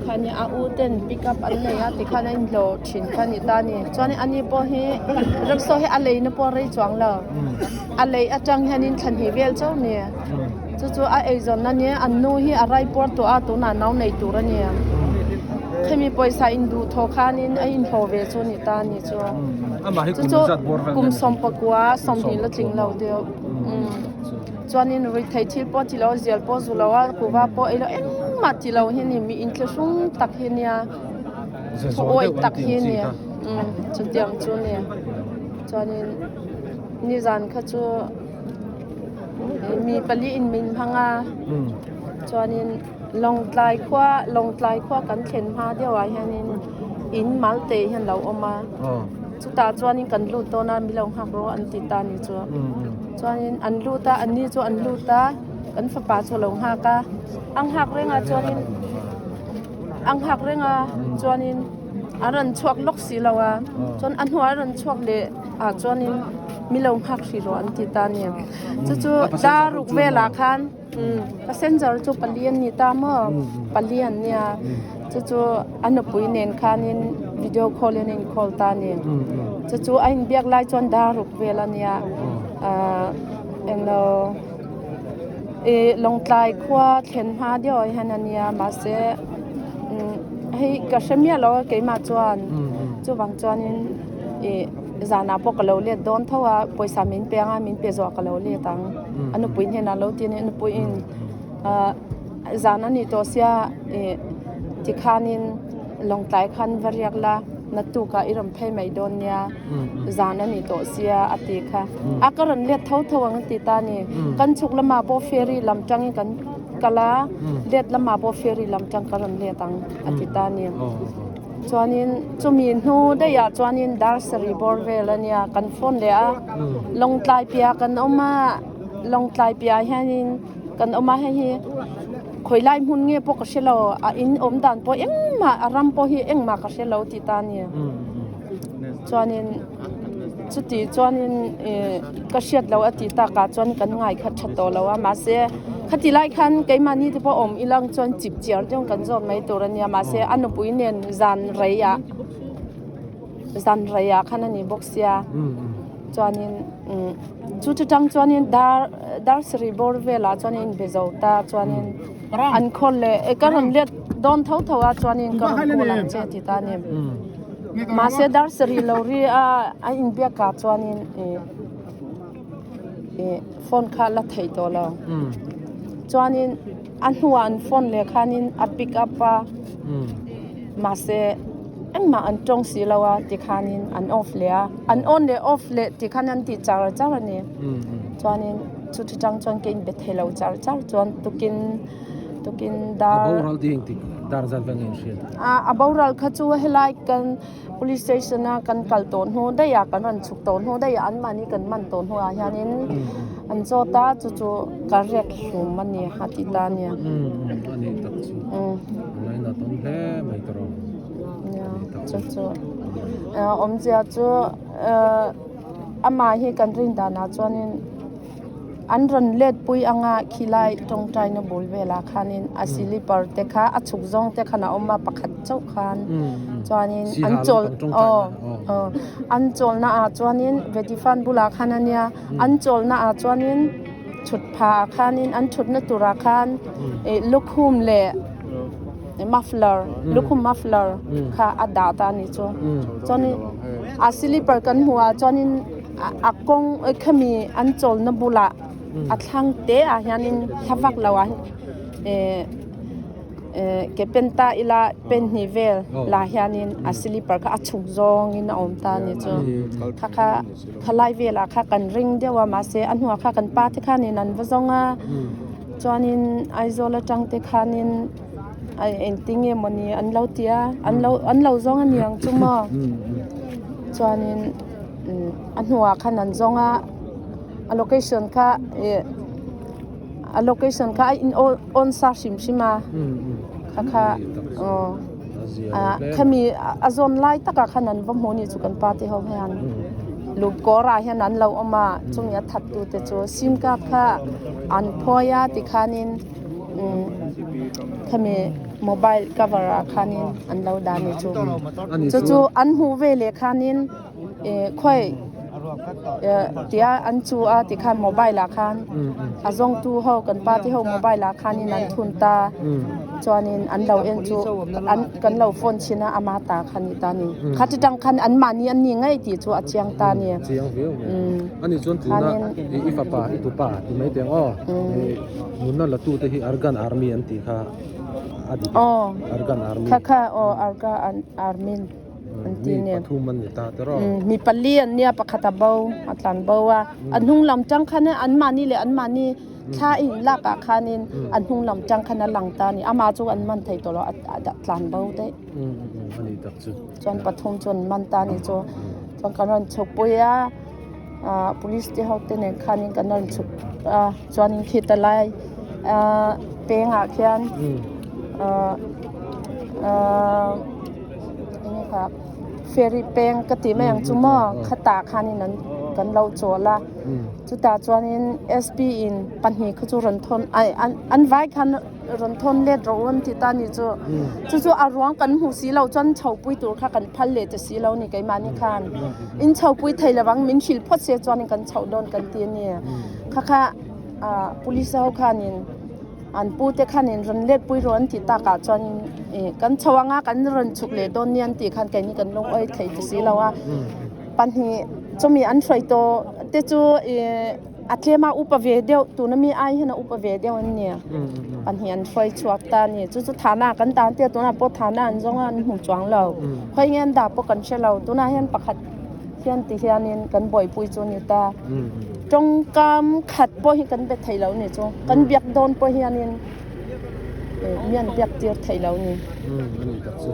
kha nia a u ten pick up an nei a tikhan a inhlawh thin kha a ni ta a ni chuanin ani pawh hi rickshaw hi a leina pawh a rei chuang lo a lei atang hianin thla hnih vel chauh a ni chu chu a eizawnna nia an nu hi a rai puar tawh a tunah nau nei tur a ni khemi pawisa induh thawh khanin a inhlawh ve chu a ni ta a ni chu chu chu kum sawmpakua sawmhnih la tling lo deuh. Chuanin ruihtheih thil pawh ti lo, zial pawh zu lo a, kuva pawh ei lo engmah ti lo hi a ni, mi inthlahrung tak hi a nia, thuawih tak hi a ni, umm chutiang chu a ni. Chuanin nizan kha chu mi pali in min hmang a, chuanin Lawngtlai khua Lawngtlai khua kan thlen hma deuh ah hianin in mal te hian a lo awm a. Chutah chuanin kan lut dawn a, milo nghak rawh an ti ta ni chu. Chuanin an lut a, anni chu an lut a, kan fapa chu a lo nghak a. A nghak reng a chuanin a nghak reng a chuanin a rawn chhuak lawk si lo a. Chuan a hnuah a rawn chhuak leh ah chuanin milo nghak hrih rawh an ti ta a ni. Chu chu daruk velah khan Passenger chu pali an ni ta maw? Pali an nia. Chu chu a nupui nen khanin video call in a in call ta a ni. Chu chu a inbiak lai chuan dar ruk vel a nia. Ahh englo ih Lawngtlai khua thlen hma deuh ah hian a nia mahse hei ka hre miah lo a keimah chuan chuvang chuanin ih zanah pawh ka lo let dawn tho a pawisa min pe anga min pe zawh ka lo let ang. A nupui hnenah lo ti a ni, a nupuiin ah zan a nih tawh sia ih tikhanin Lawngtlai khan va riak la naktukah i rawn phei mai dawn nia zan a nih tawh sia a ti kha. A ka rawn let tho tho ang a ti ta a ni. Kan chhuk lamah pawh ferry lam tangin kan kal a, let lamah pawh ferry lam tang ka rawn let ang a ti ta a ni. Chuanin chumi hnu daihah chuanin dar sarih bawr vel a nia kan phone leh a Lawngtlai piah kan awm a Lawngtlai piah hianin kan awm a hei hi khawi lai hmun nge pawh ka hre lo a in awm dan pawh engmah a ram pawh hi engmah ka hre lo tih ta a ni chuanin chuti chuanin ih ka hriat loh a tih takah chuan kan ngai kha tha tawh lo a mahse khati lai khan keimahni te pawh awm ilang chuan chip chiar deuh kan zawt mai tur a nia mahse a nupui nen zan rei ah zan rei ah khan a ni bawk sia chuanin umm chu chu tang chuanin dar dar sarih bawr velah chuan inbe zo ta chuanin an khawl leh ka rawn let dawn tho tho a chuanin ka rawn call ang che ti ta a ni. Mahse dar sarih lo ri a a inbiak ah chuanin ih ih phone kha la theih tawh lo. Chuanin a hnuah an phone leh khanin a pick up a mahse engmah an tawng si lo a tikhanin an off leh a an on leh off leh tikhan an tih char char a ni. Chuanin chuti tang chuan ka inbe thei lo char char chuan tukin. Tukin dar. A boral ding tik dar zat veng in hriat. A a boral kha chu helai kan police station a kan kal tawh hnu daih a kan rawn chhuk tawh hnu daih a an mahni kan man tawh hnu ah hianin an zawt a chu chu ka rek hlum a ni a ti ta a nia. A nih tak chu. Ngaina tawn hle mai ta rawh. Nia chu chu awmzia chu amah hi kan rin danah chuanin. An rawn let pui anga khilai tawngtaina bul velah khanin a silipar te kha a chhuk zawng te khan a awm a pakhat chauh khan chuanin an chawl aw aw an chawlna ah chuanin vetifan bulah khan a nia an chawlna ah chuanin thut phah ah khanin an thutna turah khan ih lukhum leh muffler lukhum muffler kha a dah ta a ni chu chuanin a silipar kan hmuh ah chuanin. A kawng khami an chawlna bulah a thlang te ah hianin thla vak lo ah ke pen ta ila pen hnih vel lah hianin a slipper kha a chhuk zawngin a awm ta a ni chu kha kha khalai velah kha kan ring deuh a mahse a hnuah kha kan pa te khanin an va zawng a chuanin Aizawl atang te khanin engtin nge mawni an lo ti a an lo zawng a niang chu maw chuanin. A hnuah khan an zawng a a location kha ih a location kha a in on sa hrim hrim a kha kha aw ah khami a zawn lai takah khan an va hmu a nih chu kan pa te ho hian luh kawr ah hian an lo awm a chumi a that tu te chu sim card kha an phawi a tikhanin umm khami. mobile cover ah khanin an lo dah ni chu. Chu chu an hmuh ve leh khanin khawi tia an chu a tikhan mobile ah khan a zawngtu ho kan party ho mobile ah khanin an thun ta chuanin an lo en chu an kan lo phone chhin a ama ta kha ni ta ni khati tang khan an mahni an ni ngei tih chu a chiang ta ni. Chiang viau mai. Ani chuan tuna i fapa i tupa ti mai teng aw nunna la tu te hi Argan Army an tih kha a dik em Argan Army. Kha kha aw Arga Army. an ti nia. Mi pathum an ni ta te rawh. Mi pali an nia pakhat a bo a tlan bo a. A hnung lam tang khan an mahni leh an mahni thla in lak ah khanin a hnung lam tang khan a lang ta a ni. Amah chu an man thei tawh lo a tlan bo daih. A ni tak chu. Chuan pathum chu an man ta a ni chu. Chuan kan rawn chhuk pui a police te ho te nen khanin kan rawn chhuk a chuanin khita lai peng ah khian Enge kha ferry peng ka tih mai ang chu maw khatah khanin an kan lo chawl a chutah chuanin sp in pahnih kha chu rawn thawn ai an an vai khan rawn thawn let rawh u an ti ta ni chu chu chu a ruang kan hmuh si lo chuan chho pui tur kha kan phal leh ta si lo ni keimahni khan in chho pui thei lovang min hrilh phawt se chuanin kan chhoh dawn kan ti a ni kha kha ah police ho khanin. An pu te khanin rawn let pui rawh an tih takah chuanin ih kan chho anga kan rawn chhuk leh dawn nia an tih khan keini kan lungawi thei ti si lo a. Pahnih chumi an hruai tawh te chu ih a tlema upa ve deuh tuna mi ai hian a upa ve deuh an ni. Pahnih an hruai chhuak ta a ni. Chu chu thana kan tan tia tunah pawh thana an zawng a an hmu chuang lo. Khawi nge an dah pawh kan hre lo. Tunah hian pakhat hian ti hianin kan buaipui chu a ni ta. Tawngkam khat pawh hi kan be thei lo ni chu. Kan biak dawn pawh hianin mi an biak tir thei lo ni. Umm a ni tak chu.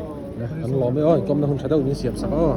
Kan lawm e aw, inkawmna hun tha deuh min siam sak aw.